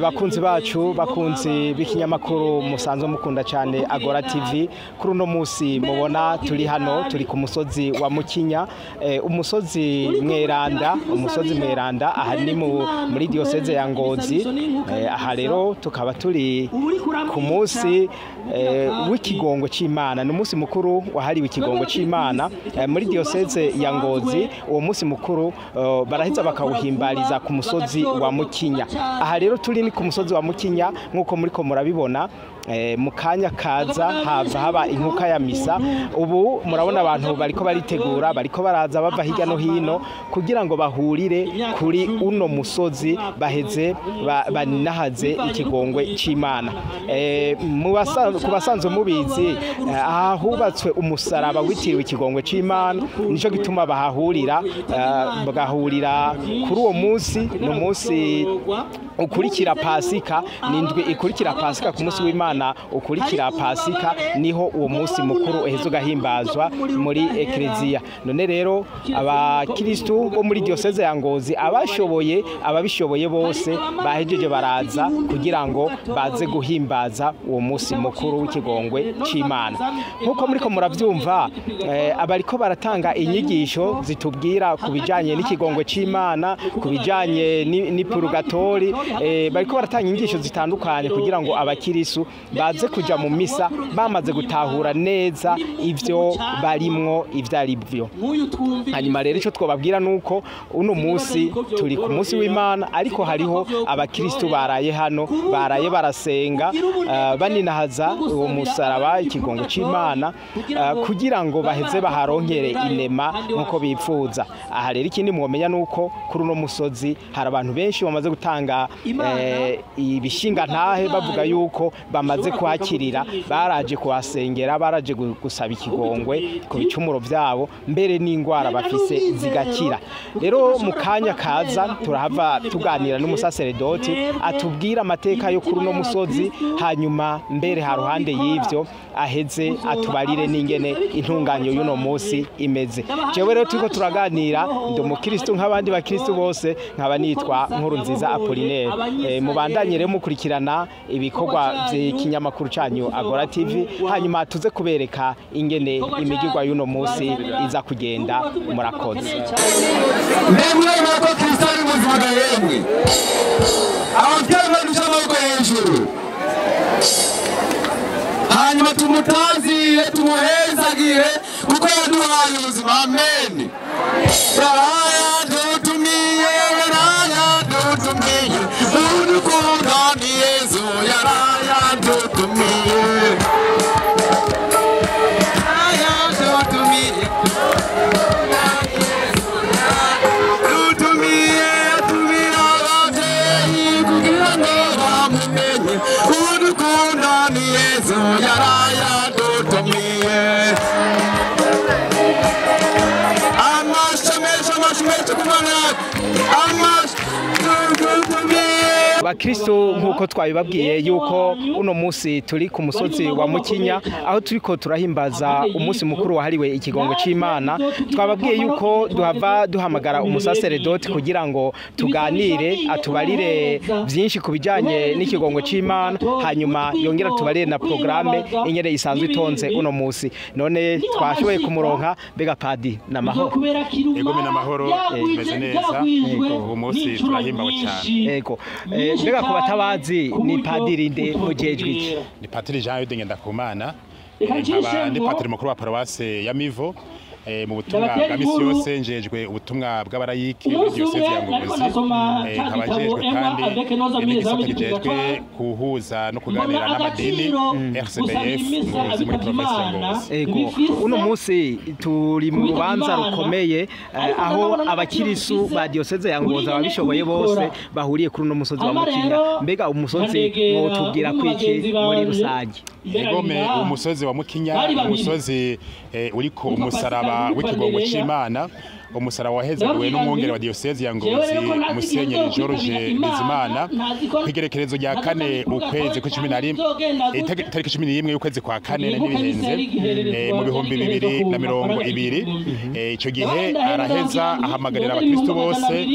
Bakunzi bacu, bakunzi b'ikinyamakuru musanzwe mukunda cyane Agora TV, kuri uno musi mubona turi hano, turi ku musozi wa Mukinya, umusozi mweranda, umusozi mweranda. Aha ni muri diocese ya Ngozi. Aha rero tukaba turi ku munsi w'ikigongo c'Imana. Ni umunsi mukuru wahariwe ikigongo c'Imana muri diocese ya Ngozi. Uwo munsi mukuru baraheza bakawuhimbariza ku musozi wa Mukinya. Aha rero turi ni ku musozi wa Mukinya nkuko muriko murabibona. Mu kanya kaza hava haba inkuka ya misa. Ubu murabona abantu bariko baritegura, bariko baraza bava hirya no hino kugira ngo bahurire kuri uno musozi, baheze baninahaze ikigongwe c'Imana. Ku basanzwe mubizi, ahubatswe umusaraba witiriwe ikigongwe c'Imana, nico gituma bahahurira, bagahurira kuri uwo munsi. Ni umunsi ukurikira Pasika, ni indwi ikurikira Pasika. Ku munsi w'Imana ukurikira Pasika niho uwo munsi mukuru uheza ugahimbazwa muri Eklezia. None rero abakristu bo muri diocese ya Ngozi, abashoboye, ababishoboye bose bahejeje baraza kugira ngo baze guhimbaza uwo munsi mukuru w'ikigongwe c'Imana. Nkuko muriko muravyumva, abariko baratanga inyigisho zitubwira ku bijanye n'ikigongwe c'Imana, ku bijanye n'ipurugatori, bariko baratanga inyigisho zitandukanye kugira ngo abakirisu baze kuja mu misa bamaze gutahura neza ivyo barimwo ivyo ari byo. Hanyuma rero ico twobabwira nuko uno munsi turi ku munsi w'Imana, ariko hariho abakristu baraye hano, baraye barasenga, baninahaza uwo musaraba ikigongo c'Imana, kugira ngo baheze baharonkere inema nkuko bipfuza. Aha rero ikindi mwomenya nuko kuri uno musozi hari abantu benshi bamaze gutanga ibishinga ntahe, bavuga yuko bamaze kuhakirira, baraje kuhasengera, baraje gusaba ikigongwe ku bicumuro vyabo, mbere n'ingwara bafise zigakira. Rero mu kanya kaza turahava tuganira n'umusaseredoti atubwira amateka yo kuri uno musozi, hanyuma mbere haruhande y'ivyo aheze atubarire n'ingene intunganyo y'uno munsi imeze. Jewe rero turiko turaganira, ndi umukristo nk'abandi bakristo bose, nkaba nitwa Nkurunziza Apollinaire. Mubandanye rero mukurikirana ibikorwa by'ikinyamakuru canyu Agora TV, hanyuma tuze kubereka ingene imigirwa y'uno munsi iza kugenda. Murakoze. Ndemwe ko Kristo ari muzima yemwe. Abavyeyi barusha amaboko hejuru. Hanyuma tumutazire, tumuhezagire kuko yaduhaye ubuzima. Amen. Yarayadutumiye, yarayadutumiye, urukundo ni Yesu yarayadutumiye. Yarayadutumiye. Dutumiye, atumira abavyeyi kugira ngo bamumenye. Urukundo ni Yesu yarayadutumiye. Bakristo, nkuko twabibabwiye yuko uno munsi turi ku musozi wa Mukinya, aho turiko turahimbaza umunsi mukuru wahariwe ikigongo c'Imana, twababwiye yuko duhava duhamagara umusaseredoti kugira ngo tuganire, atubarire byinshi ku bijanye n'ikigongo c'Imana, hanyuma yongera tubarire na programme ingene isanzwe itonze uno munsi. None twashoboye kumuronka. Mbega padi, namahoro? Ego, mina mahoro, meze neza. Uwo munsi turahimbawe cyane. Ego. Mbega ku batabazi, ni padiri nde, mujejwe iki? Ni Patiri Jean Eudes Ngendakumana, nkaba ndi patiri mukuru wa paruwase ya Mivo. Mu butumwa bwa misi yose njejwe ubutumwa bw'abarayiki muri diocese ya Ngozi, nkaba njejwe kandi n'igisata kijejwe kuhuza no kuganira n'amadini, RCBF Ngozi, muri provinsi ya Ngozi. Ego, uno munsi turi mu rubanza rukomeye, aho abakirisu ba diocese ya Ngozi ababishoboye bose bahuriye kuri uno musozi wa Mukinya. Mbega umusozi mwotubwira kwiki muri rusange? Egome, umusozi wa Mukinya, umusozi uriko umusaraba w'ikigongo c'Imana. Umusaraba wahezagiwe n'umwungere wa diyoseze ya Ngozi, Musenyeri George Bizimana, kw'igerekerezo rya 4 ukwezi kwa 11, itariki 11 y'ukwezi kwa 4 n'ibihenze mu 2020. Ico gihe araheza ahamagarira abakristo bose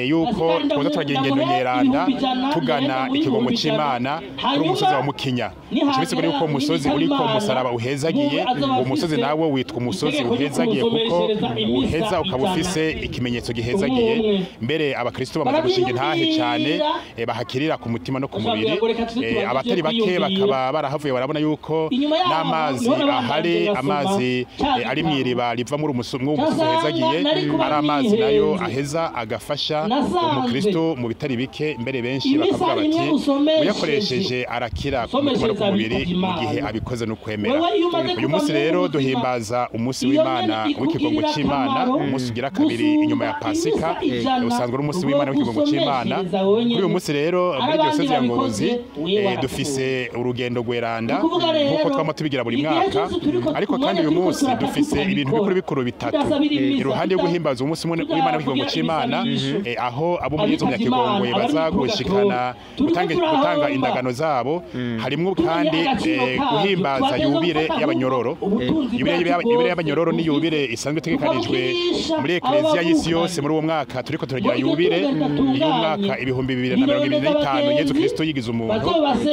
yuko twoza turagira ingendo nyeranda tugana ikigongo c'Imana kuri umusozi wa Mukinya. Ico bisigura yuko umusozi uriko umusaraba uhezagiye, umusozi nawo witwa umusozi uhezagiye kuko uheza ukaba ufise ikimenyetso gihezagiye. Mbere abakristo bamaze gushinga intahe cyane, bahakirira ku mutima no ku mubiri. Abatari bake bakaba barahavuye barabona yuko n'amazi ahari, amazi ari mw'iriba riva muri umusozi uhezagiye, ari amazi nayo aheza agafasha umukristo mu bitari bike. Mbere benshi bakavuga bati uyakoresheje arakira ku mutima no ku mubiri mu gihe abikoze no kwemera. Uyu munsi rero duhimbaza umunsi w'Imana w'ikigongo c'Imana, umunsi ugira kabiri inyuma ya Pasika, usanzwe ari umunsi w'Imana w'ikigongo c'Imana. Kuri uyu munsi rero muri diyoseze ya Ngozi dufise urugendo rweranda nkuko twama tubigira buri mwaka, ariko kandi uyu munsi dufise ibintu bikuru bikuru bitatu. Iruhande yo guhimbaza umunsi w'Imana w'ikigongo c'Imana, aho abo muri Yezu Nyakigongwe baza gushikana gutanga indagano zabo, harimwo kandi guhimbaza yubire y'abanyororo. Yubire y'abanyororo ni yubire isanzwe itegekanijwe muri Eklezia y'isi yose. Muri uwo mwaka turiko turagira yubire y'umwaka 2025 Yezu Kristo yigize umuntu,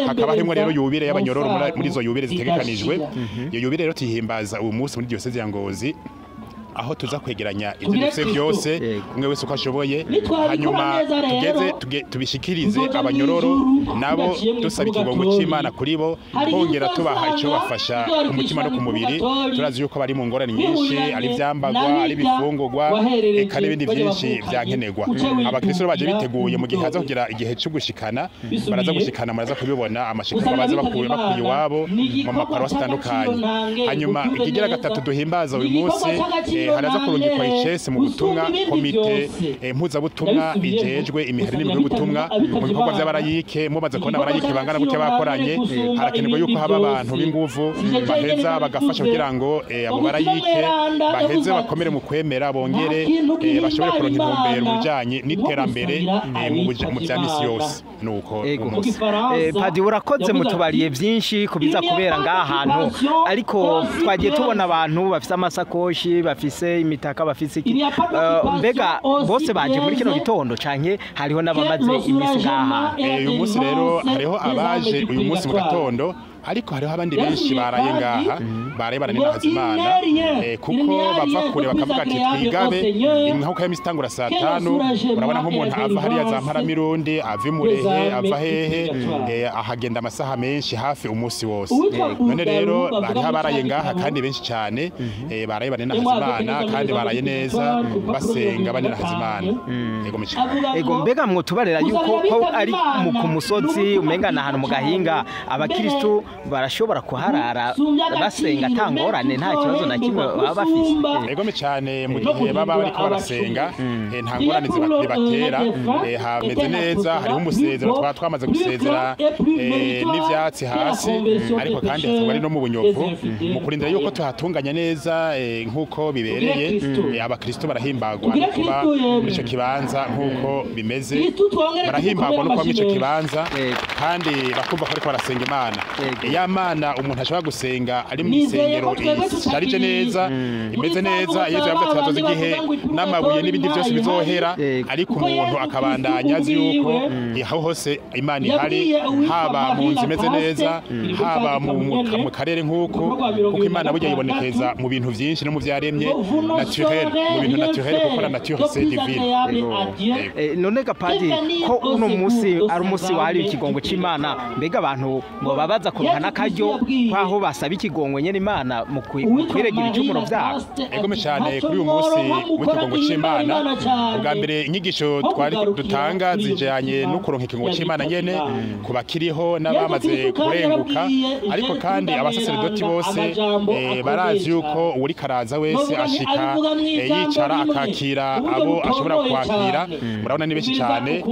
hakaba harimwo rero yubire y'abanyororo muri izo yubire zitegekanijwe. Iyo yubire rero tuyihimbaza uyu munsi muri diyoseze ya Ngozi, aho tuza kwegeranya ivyo dufise byose, umwe wese uko ashoboye, hanyuma tugeze tubishikirize abanyororo nabo dusaba ikigongo c'Imana kuri bo, kongera tubaha ico bafasha ku mutima no ku mubiri. Turazi yuko bari mu ngorane nyinshi, ari ivyambagwa, ari ibifungurwa, eka n'ibindi vyinshi vyankenerwa. Abakristo baje biteguye mu gihe haza kugira igihe cyo gushikana, baraza gushikana, muraza kubibona amashikano baza bakuye iwabo mu maparuwasi atandukanye. Hanyuma ikigira gatatu duhimbaza uyu munsi, haraza kurungikwa icese mu butumwa komite mpuzabutumwa ijejwe imihari n'imigwi y'ubutumwa mu bikorwa by'abarayike. Mumaze kubona abarayike bangana gutya bakoranye, harakenerwa yuko haba abantu b'inguvu baheza bagafasha kugira ngo abo barayike baheze bakomere mu kwemera, bongere bashobore kuronka intumbero mu bijanye n'iterambere mu bya misi yose. Nuko Padi, urakoze, mutubariye byinshi kubiza kubera ngaha hantu, ariko twagiye tubona abantu bafise amasakoshi, bafise imitaka, bafise iki, mbega bose baje muri kino gitondo canke hariho n'abamaze imisi ngaha? Uyu munsi rero hariho abaje uyu munsi mu gatondo, ariko hariho abandi benshi baraye ngaha, baraye baranina Hazimana, kuko bava kure bakavuga ati twigabe inkahuka y'imisi itangura saa 5. Urabona nk'umuntu ava hariya za Mparamirundi, ava Imurehe, ava hehe, ahagenda amasaha menshi hafi umunsi wose. None rero hariho abaraye ngaha kandi benshi cyane, baraye banina Hazimana kandi baraye neza basenga banina Hazimana. Ego, mbega mwotubarera yuko ko ari ku musozi umenga na ahantu mu gahinga, abakristo barashobora kuharara basenga atangorane, nta kibazo na kimwe baba bafise? Ego cyane, mu gihe baba bariko barasenga nta ngorane zibatera, hameze neza, hariho umusezero twaba twamaze gusezera n'ivyatsi hasi, ariko kandi hakaba ari no mu bunyovu. Mu kurindira yuko tuhatunganya neza nk'uko bibereye, abakristo barahimbagwa no kuba muri ico kibanza nk'uko bimeze, barahimbagwa no kuba muri ico kibanza kandi bakumva ko bariko barasenga Imana. Ya mana umuntu ashobora gusenga ari mu isengero isharije neza, imeze neza. Yezu yavuze ati hazoza igihe n'amabuye n'ibindi byose bizohera, ariko umuntu akabandanya azi yuko aho hose Imana ihari, haba mu nzu imeze neza, haba mu karere nk'uko, kuko Imana burya yibonekeza mu bintu byinshi no mu vyaremye naturel, mu bintu naturel, kuko la nature c'est divine. None ga Padi, ko uno munsi ari umunsi wahariwe ikigongo c'Imana, mbega abantu ngo babaza kuronka n'akaryo kwaho basaba ikigongwe nyene Imana mu kwiregera ibicumuro vyabo? Egome cyane, kuri uyu munsi w'ikigongo c'Imana, ubwa mbere inyigisho twari dutanga zijanye no kuronka ikigongo c'Imana nyene ku bakiriho n'abamaze kurenguka, ariko kandi abasaseredoti bose barazi yuko uwuri karaza wese ashika yicara akakira abo ashobora kwakira. Murabona ni benshi cyane,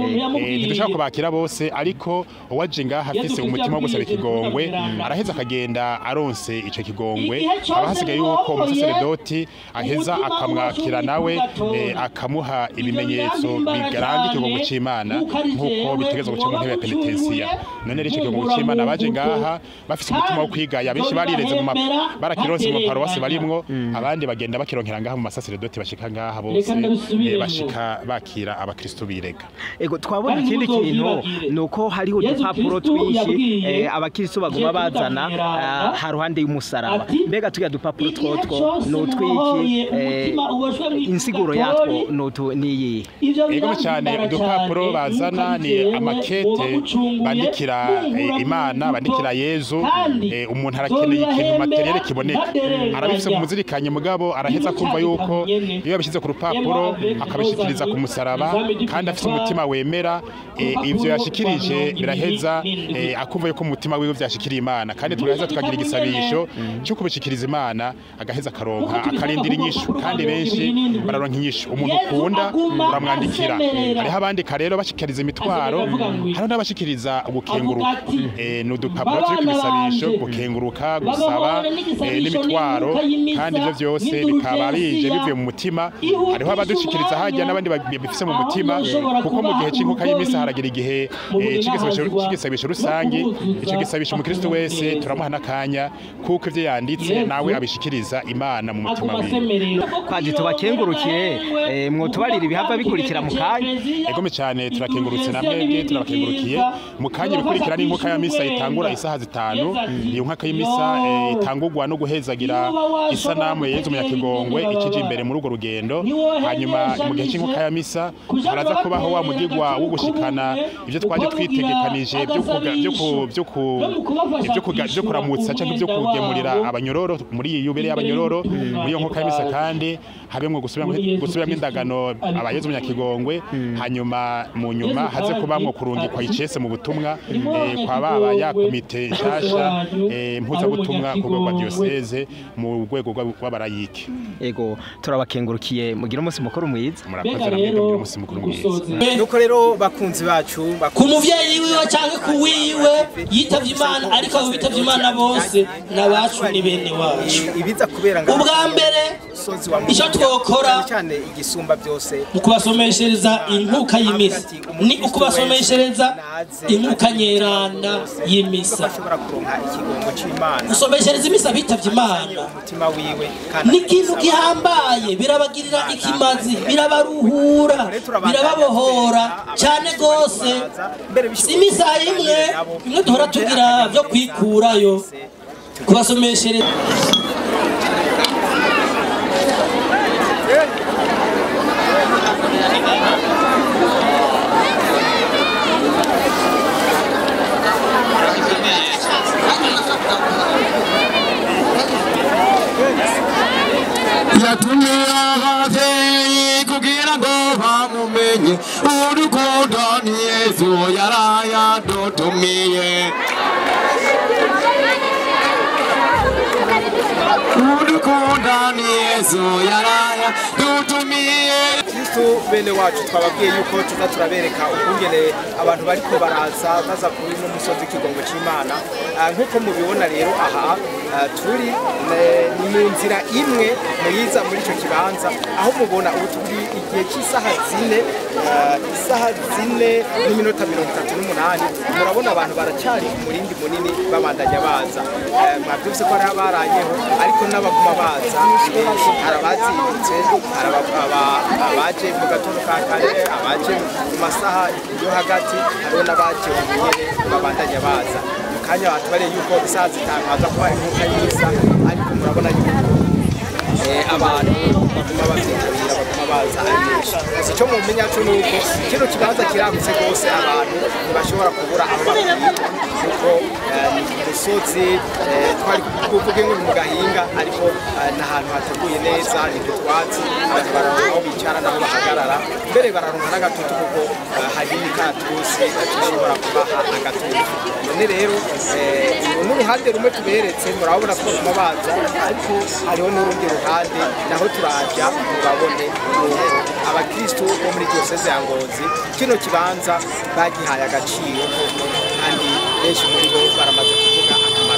ntidushobora kubakira bose, ariko uwaje ngaha afise umutima wo gusaba ikigongwe Araheza akagenda aronse ico kigongwe, haba hasigaye yuko umusaseredoti aheza akamwakira nawe akamuha ibimenyetso bigaranga ikigongwe c'Imana nkuko bitegerezwa guca mu ntebe ya penitensiya. None rero ico kigongwe c'Imana baje ngaha bafise umutima wo kwigaya, benshi barireze mu barakironse mu paruwasi barimwo, abandi bagenda bakironkera ngaha mu masaseredoti bashika ngaha bose bashika bakira abakristo birega. Ego twabona ikindi kintu nuko hariho udupapuro twinshi abakristo baguma bazana haruhande y'umusaraba. Mbega tuya dupapuro twotwo nutwiki, insiguro yatwo nutu niyi? Ego cyane, udupapuro bazana ni amakete bandikira Imana, bandikira Yezu. Umuntu arakeneye ikintu materiel kiboneka, arabifise mu muzirikanye, mugabo araheza kumva yuko iyo yabishyize ku rupapuro akabishikiriza ku musaraba kandi afise umutima wemera ivyo yashikirije, biraheza akumva yuko umutima wiwe vyashikiriye Imana, kandi turaheza tukagira igisabisho cyo kubishikiriza Imana, agaheza akaronka akarindira inyishu, kandi benshi bararonka inyishu. Umuntu ukunda uramwandikira. Hariho abandika rero bashikiriza imitwaro, hariho n'abashikiriza ugukenguruka. N'udupapuro turi kubisabisho, gukenguruka, gusaba n'imitwaro, kandi ivyo vyose bikaba bije bivuye mu mutima. Hariho abadushikiriza hajya n'abandi bifise mu mutima, kuko mu gihe c'inkuka y'imisa haragira igihe c'igisabisho rusangi. Ico gisabisho umukristo wese turamuha n'akanya kuko ivyo yanditse nawe abishikiriza Imana mu mutima wiwe. Kandi tubakengurukiye, mwotubarira ibihava bikurikira mu kanya. Egome cyane, turakengurutse na mwebwe, turabakengurukiye. Mu kanya bikurikira n'inkuka ya misa itangura isaha 5. Iyo nkuka y'imisa itangurwa no guhezagira isanamu ya Yezu Munyakigongwe ikije imbere muri urwo rugendo. Hanyuma mu gihe c'inkuka ya misa haraza kubaho wa mugigwa wo gushikana ivyo twaje twitegekanije byo kuramutsa canke byo kugemurira abanyororo muri iyi yubere y'abanyororo. Muri iyo nkuka y'imisa kandi habemwo gusubiramo indagano abayezu Munyakigongwe. Hanyuma mu nyuma haze kubamwo kurungikwa icese mu butumwa kwa baba ya komite nshasha mpuzabutumwa ku rwego rwa diocese mu rwego rw'abarayike. Ego turabakengurukiye, mugira umunsi mukuru mwiza. Murakoze namwe, mugira umunsi mukuru mwiza. Nuko rero bakunzi bacu, ku muvyeyi wiwe canke ku wiwe yitavye Imana, ariko abo bitavye Imana bose nabacu ni bene wacu. Ibiza kubera ngaha ubwa mbere ico twokora cyane igisumba byose mu kubasomeshereza inkuka y'imisa ni ukubasomeshereza inkuka nyeranda y'imisa. Gusomeshereza imisa bitavye Imana ni ikintu gihambaye, birabagirira ikimazi, birabaruhura, birababohora cyane gose. Si imisa imwe imwe duhora tugira byo kwikurayo, kubasomeshereza. Yatumye abavyeyi kugira ngo bamumenye, urukundo ni Yezu yarayadutumiye. Urukundo ni Yezu yarayadutumiye. Kristo bene wacu twababwiye yuko tuza turabereka ukungene abantu bariko baraza baza kuri no musozi kigongwe c'Imana. Nkuko mubibona rero aha turi ni mu nzira imwe muyiza muri ico kibanza, aho mubona ubu turi igihe cy'isaha 4, isaha 4 n'iminota 38. Murabona abantu baracyari ku murindi munini babandanya baza. Mwavyumvise ko hari abarayeho, ariko n'abaguma baza benshi, harabazindutse, abaje mu gatondo ka kare, abaje mu masaha yo hagati, hariho n'abaje ubunyene babandanya baza. Mu kanya batubariye yuko isaha 5 haza kuba inkuka y'imisa, ariko murabona yuko abantu baguma bavyitabira, baguma baza ari benshi. Gusa ico mumenya co nuko kino kibanza kiragutse rwose, abantu ntibashobora kubura aho bakwira, kuko ni umusozi twari kuvuga ngo ni mu gahinga, ariko ni ahantu hateguye neza, ni utwatsi, abantu bararonka aho bicara n'aho bahagarara, mbere bararonka n'agatutu kuko hari n'imikaratusi dushobora kubaha agatutu. None rero uru n'uruhande rumwe tuberetse, murabona ko baguma baza, ariko hariho n'urundi ruhande naho turaja mubabone abakristo bo muri diocese ya Ngozi kino kibanza bagihaye agaciro, kandi benshi muri bo baramaze kuvuga akamaro.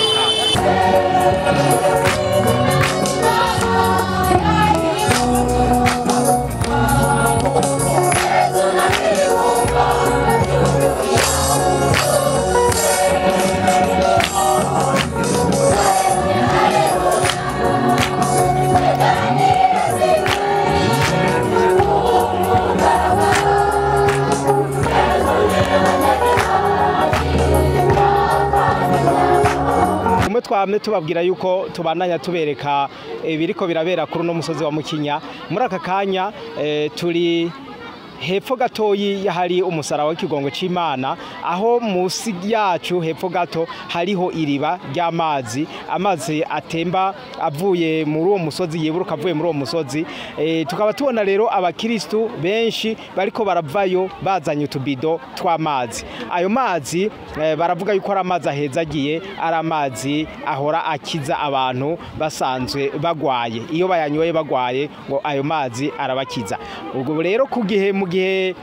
Kumwe twamye tubabwira yuko tubandanya tubereka ibiriko birabera kuri uno musozi wa Mukinya. Muri aka kanya turi hepfo gatoyi hari umusaraba w'ikigongo c'Imana, aho musi yacu hepfo gato hariho iriba ry'amazi, amazi atemba avuye muri uwo musozi, yiburuka avuye muri uwo musozi. Tukaba tubona rero abakristu benshi bariko baravayo bazanye utubido tw'amazi. Ayo mazi baravuga yuko ari amazi ahezagiye, ari amazi ahora akiza abantu basanzwe bagwaye. Iyo bayanyoye bagwaye ngo ayo mazi arabakiza. Ubwo rero ku gihe mu gihe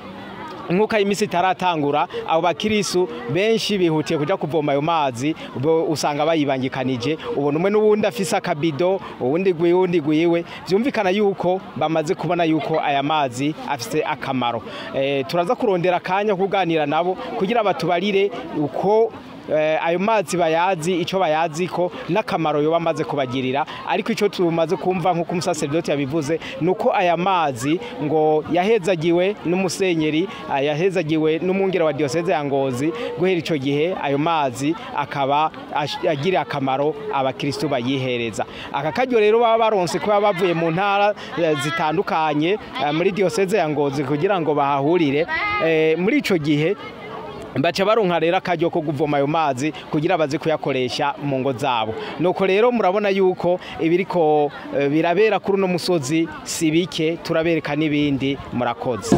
nkuko imisi itaratangura, abo bakirisu benshi bihutiye kuja kuvoma ayo mazi, bo usanga bayibangikanije, ubona umwe n'uwundi afise akabido, uwundi gwiwundi gwiwe. Vyumvikana yuko bamaze kubona yuko aya mazi afise akamaro. Turaza kurondera akanya kuganira nabo kugira batubarire uko ayo mazi bayazi, ico bayazi ko n'akamaro yo bamaze kubagirira. Ariko ico tumaze kumva nkuko umusaseredoti yabivuze nuko aya mazi ngo yahezagiwe n'umusenyeri, yahezagiwe n'umwungere wa diocese ya Ngozi. Guhera ico gihe ayo mazi akaba agira akamaro abakristo bayihereza. Aka karyo rero baba baronse kuba bavuye mu ntara zitandukanye muri diocese ya Ngozi kugira ngo bahahurire. Muri ico gihe baca baronka rero akaryo ko kuvoma ayo mazi kugira baze kuyakoresha mu ngo zabo. Nuko rero murabona yuko ibiriko birabera kuri uno musozi si bike, turabereka n'ibindi. Murakoze.